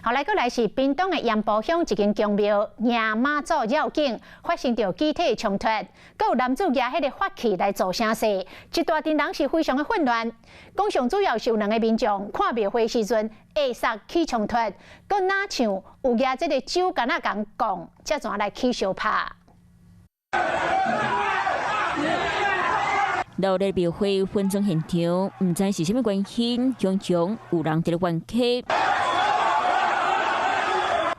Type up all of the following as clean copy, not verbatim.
後來閣來是屏東的鹽埔鄉一間宮廟，迎媽祖繞境發生著肢體衝突，閣有男子舉彼個法器來做聲勢，一大陣人是非常的混亂。講上主要是有兩个民眾看廟會時陣下殺起衝突，閣若像有舉這个酒矸仔共講，才怎來起相拍。鬧熱廟會紛爭現場，毋知是啥物原因，雄雄有人佇咧冤家。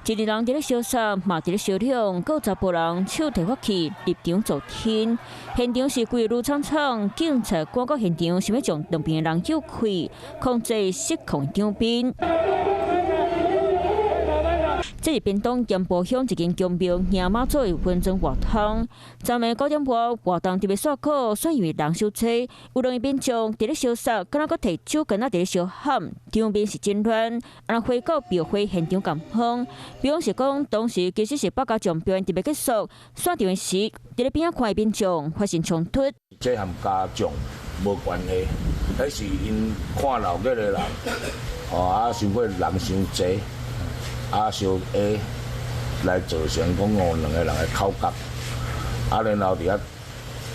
一个人佇咧相殺，嘛佇咧相搶，閣有查埔人手提法器入場助陣。現場是規个亂氅氅，警察趕到現場，想欲將兩邊的人誘開，控制失控場面。這是屏東鹽埔鄉一間宮廟迎媽祖的紛爭活動。昨暝9點半，活動佇咧煞科，煞因為人傷濟，有兩个民眾佇咧相殺，敢若閣提酒矸仔佇咧相喊，場面是真亂。啊，回到廟會現場共款，表示講當時其實是百家將表演佇咧結束，散場的時，佇咧邊仔看的民眾發生衝突。這和家將無關係，彼是𪜶看鬧熱的人，哦啊，想過人傷濟。啊，相下來造成講哦兩个人的口角，啊，然後佇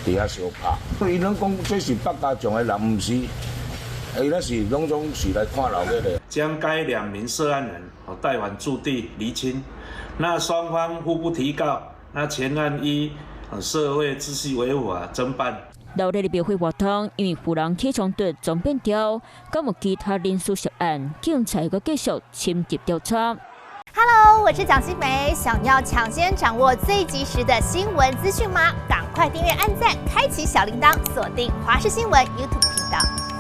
遐相拍。伊攏講這是百家將的人，毋是，伊那是攏總是來看鬧熱的。將該兩名涉案人帶返駐地釐清，那雙方互不提告，那全案依社會秩序維護法偵辦。鬧熱的廟會活動，因為有人起衝突，總變調，敢有其他人士涉案，警察閣繼續深入調查。 Hello，我是蔣新梅，想要搶先掌握最及時的新聞資訊嗎？趕快訂閱、按讚、開啟小鈴鐺，鎖定華視新聞 YouTube 頻道。